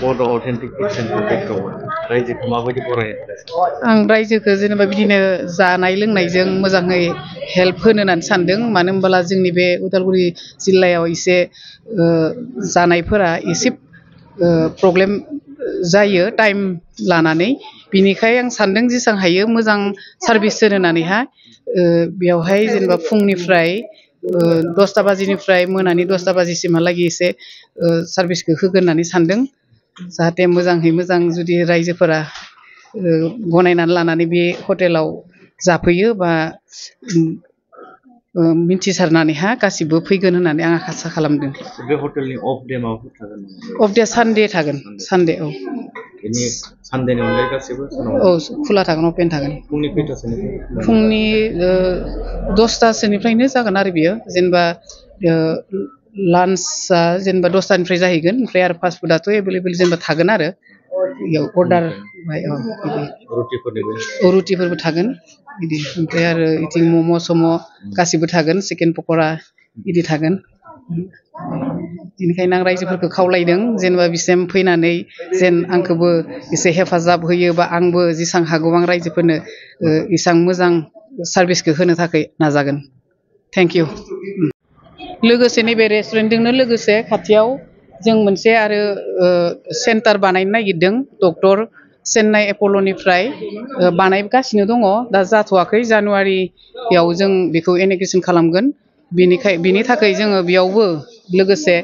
बड' authentic kitchen प्रजेक्टखौ रायजोखौ माबायदि बरायनो आं रायजोखौ जेनेबा बिदिनो जानाय लोंनायजों मोजाङै हेल्प होनो होननानै सानदों मानो होनबोला जोंनि बे उदालगुरि जिल्लायाव एसे जानायफोरा एसे प्रब्लेम जायो टाइम लानानै बिनिखाय आं सानदों जेसां हायो मोजां सार्भिस होनो होननानैहा बेयावहाय जेनेबा फुंनिफ्राय 10टा बाजिनिफ्राय मोनानि 10टा बाजिसिमहालागै एसे सार्भिसखौ होगोन होननानै सानदों जाहाथे मोजाङै मोजां जुदि रायजोफोरा गनायनानै लानानै बे हटेलाव जाफैयो बा मिन्थिसारनानैहा गासिबो फैगोन होननानै आं आसा खालामदों बे हटेलनि अफ डे माबाफोर थागोन अफ डे सानडे थागोन सानडे औ बेनि सानडेनि अनगायै गासैबो औ खुला थागोन अपेन थागोन फुंनि खैथासोनिफ्राय फुंनि 10टासोनिफ्रायनो जागोन आरो बियो जेनेबा लान्चआ जेनेबा 10टानिफ्राय जाहैगोन ओमफ्राय आरो फास्ट फुडआथ' एभेलेबेल जेनेबा थागोन आरो बेयाव अर्डार रुटिफोरबो थागोन बिदि ओमफ्राय आरो इथिं मम' सम' गासिबो थागोन चिकेन पक'रा बिदि थागोन बेनिखायनो आं रायजोफोरखौ खावलायदों जेनेबा बिसिम फैनानै जेन आंखौबो एसे हेफाजाब होयो बा आंबो जेसां हागौ आं रायजोफोरनो एसां मोजां सार्भिसखौ होनो थाखाय नाजागोन थेंक इउ लोगोसे नैबे रेस्टुरेन्टजोंनो लोगोसे खाथियाव जों मोनसे आरो सेन्टार बानायनो नागिरदों डक्टर चेन्नाइ एपल'निफ्राय बानायगासिनो दङ दा जाथ'वाखै जानुवारियाव जों बेखौ इन'ग्रेसन खालामगोन बिनि थाखाय जोङो बेयावबो लोगोसे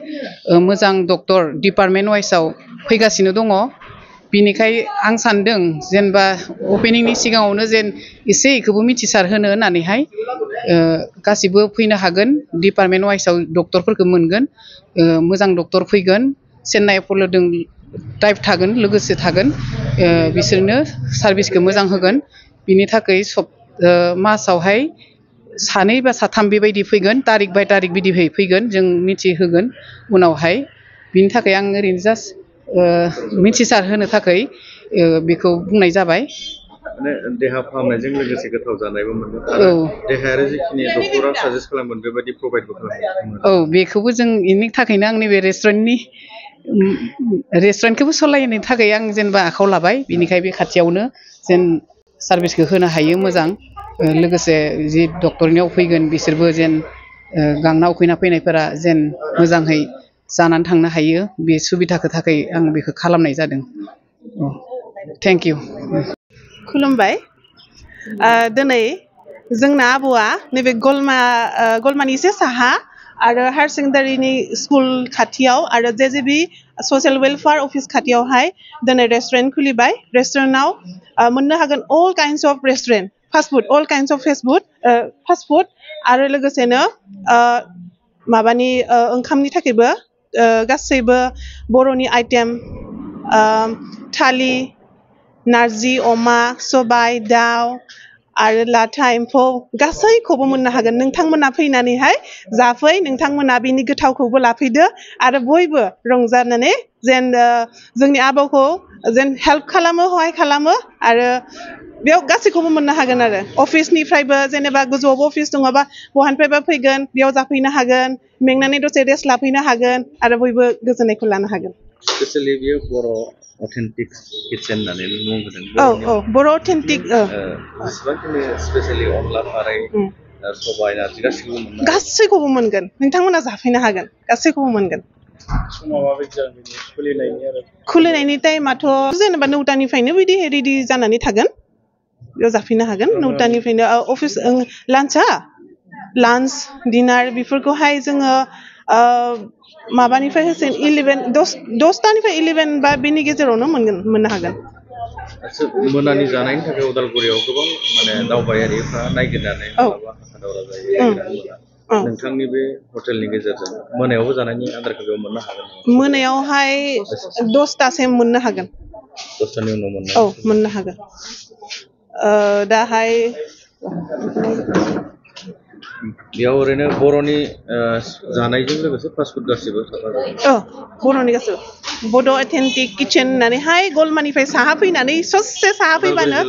मोजां डक्टर डिपार्टमेन्ट वाइसआव फैगासिनो दङ बिनिखाय आं सानदों जेनेबा अपेनिंनि सिगाङावनो जेन एसे इखौबो मिथिसार होनो होननानैहाय गासिबो फैनो हागोन डिपार्टमेन्ट वाइसआव डक्टरफोरखौ मोनगोन मोजां डक्टर फैगोन चेन्नाइ एपल'जों टाइप थागोन लोगोसे थागोन बिसोरनो सार्भिसखौ मोजां होगोन बिनि थाखाय सब मासावहाय 2 बा 3 बेबायदि फैगोन तारिख बाय तारिख बिदि फैगोन जों मिथिहोगोन उनावहाय बिनि थाखाय आं ओरैनो जास्ट मिथिसार होनो थाखाय बेखौ बुंनाय जाबाय माने देहा फाहामनायजों लोगोसे गोथाव जानायबो मोनगोन आरो देहायारि जिखिनि डक्टरा साजेस्ट खालामगोन बेबायदि प्रोभाइडबो खालामगोन औ बेखौबो जों बेनि थाखायनो आंनि बे रेस्टुरेन्टखौबो सालायनो थाखाय आं जेनेबा आखायाव लाबाय बिनिखाय बे खाथियावनो जेन सार्भिसखौ होनो हायो मोजां लोगोसे जि डक्टरनियाव फैगोन बिसोरबो जेन गांना उखैना फैनायफोरा जेन मोजाङै जानानै थांनो हायो बे सुबिदाखौ थाखाय आं बेखौ खालामनाय जादों थेंक इउ खुलुमबाय दिनै जोंना आबौआ नैबे गलमानि एसे साहा आरो हायार सेकेन्डारिनि स्कुल खाथियाव आरो जेजेबि ससियेल वेलफेयार अफिस खाथियावहाय दिनै रेस्टुरेन्ट खुलिबाय रेस्टुरेन्टआव मोननो हागोन अल kinds of restaurant fast food आरो लोगोसेनो माबानि ओंखामनि थाखायबो गासैबो बर'नि आइटेम थालि नारजि अमा सबाय दाउ आरो लाथा एम्फौ गासैखौबो मोननो हागोन नोंथांमोना फैनानैहाय जाफै नोंथांमोना बिनि गोथावखौबो लाफैदो आरो बयबो रंजानानै जेन जोंनि आबौखौ जेन हेल्प खालामो सहाय खालामो आरो बेयाव गासैखौबो मोननो हागोन आरो अफिसनिफ्रायबो जेनेबा गोजौआवबो अफिस दङबा बहानिफ्रायबा फैगोन बेयाव जाफैनो हागोन मेंनानै दसे रेस्ट लाफैनो हागोन आरो बयबो गोजोननायखौ लानो हागोन स्पेशली बियो बर' अथेन्टिक किटचेन होननानै मुं होदों बर' अथेन्टिक जेसेबांखिनि स्पेशली अनला खारै सबाय नारजि गासैखौबो मोनगोन नोंथांमोना जाफैनो हागोन गासैखौबो मोनगोन खुलिनायनि टाइमाथ' जेनेबा 9टानिफ्रायनो बिदि रेडि जानानै थागोन बेयाव जाफैनो हागोन 9टानिफ्रायनो अफिस लान्च डिनार बेफोरखौहाय जोङो माबानिफ्राय होसिन 10टानिफ्राय 11 बा बेनि गेजेरावनो मोननो हागोन मोनानि जानायनि थाखाय उदालगुरियाव गोबां माने दावबायारिफ्रा नायगिरनानै मालाबा हाखा-दावरा जायो नोंथांनि बे हटेलनि गेजेरजों मोनायावबो जानायनि आदारखौ बेयाव मोननो हागोन मोनायावहाय 10टासिम मोननो हागोन 10टानि उनाव मोननो हागोन दाहाय बेयाव ओरैनो बर'नि जानायजों लोगोसे फास्ट फुड गासिबो बर'नि गासिबो बड' अथेन्टिक किटचेन होननानैहाय गलमानिफ्राय साहा फैनानै ससे साहा फैबानो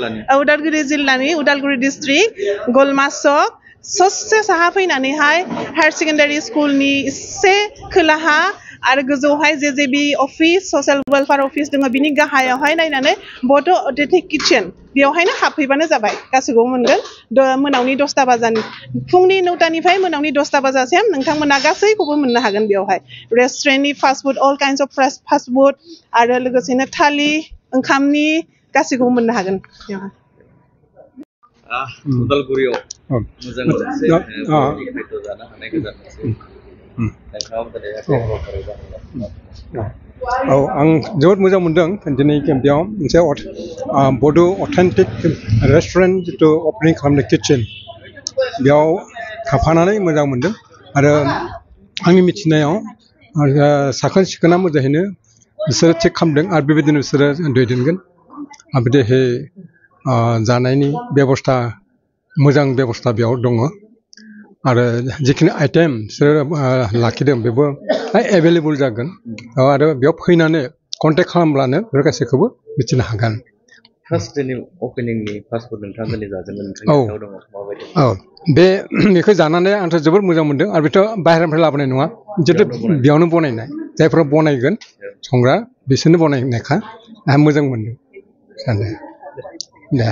उदालगुरि जिल्लानि उदालगुरि डिस्ट्रिक्ट गलमा चक ससे साहा फैनानैहाय हायार सेकेन्डारि स्कुलनि एसे खोलाहा आरो गोजौहाय जेजेबि अफिस ससियेल वेलफेयार अफिस दङ बिनि गाहायावहाय नायनानै बड' अथेन्टिक किटचेन बेवहायनो हाबफैबानो जाबाय गासैखौबो मोनगोन मोनावनि 10टा बाजानि फुंनि 9टानिफ्राय मोनावनि 10टा बाजासिम नोंथांमोना गासैखौबो मोननो हागोन बेवहाय रेस्टुरेन्टनि fast food all kinds of fresh fast food आरो लोगोसेनो थालि ओंखामनि गासैखौबो मोननो हागोन बेवहाय उदालगुरियाव मोजां मोनसे खायद' जानो हानाय गोजान नोंथाङा औ आं जोबोद मोजां मोनदों दिनै बेयाव मोनसे बड' अथेन्टिक रेस्टुरेन्ट जिथु अपेनिं खालामनाय किटचेन बेयाव थाफानानै मोजां मोनदों आरो आंनि मिथिनायाव साखोन सिखोना मोजाङैनो बिसोरो थिग खालामदों आरो बेबायदिनो बिसोरो दैदेनगोन आरो बिदिहै जानायनि बेबस्था मोजां बेबस्था बेयाव दङ आरो जिखिनि आइटेम बिसोरो लाखिदों बेबो एभेलेबल जागोन आरो बेयाव फैनानै कन्टेक्ट खालामब्लानो बेफोर गासैखौबो मिथिनो हागोन फार्स्ट डेनि अपेनिंनि फास्ट फुड नोंथाङा दिनै जाजेननो दङ माबायदि औ बेखौ जानानै आंथ' जोबोद मोजां मोनदों आरो बेथ' बाहेरानिफ्राय लाबोनाय नङा जितु बेयावनो बनायनाय जायफोरा बनायगोन संग्रा बिसोरनो बनायनायखा आंहा मोजां मोनदों दे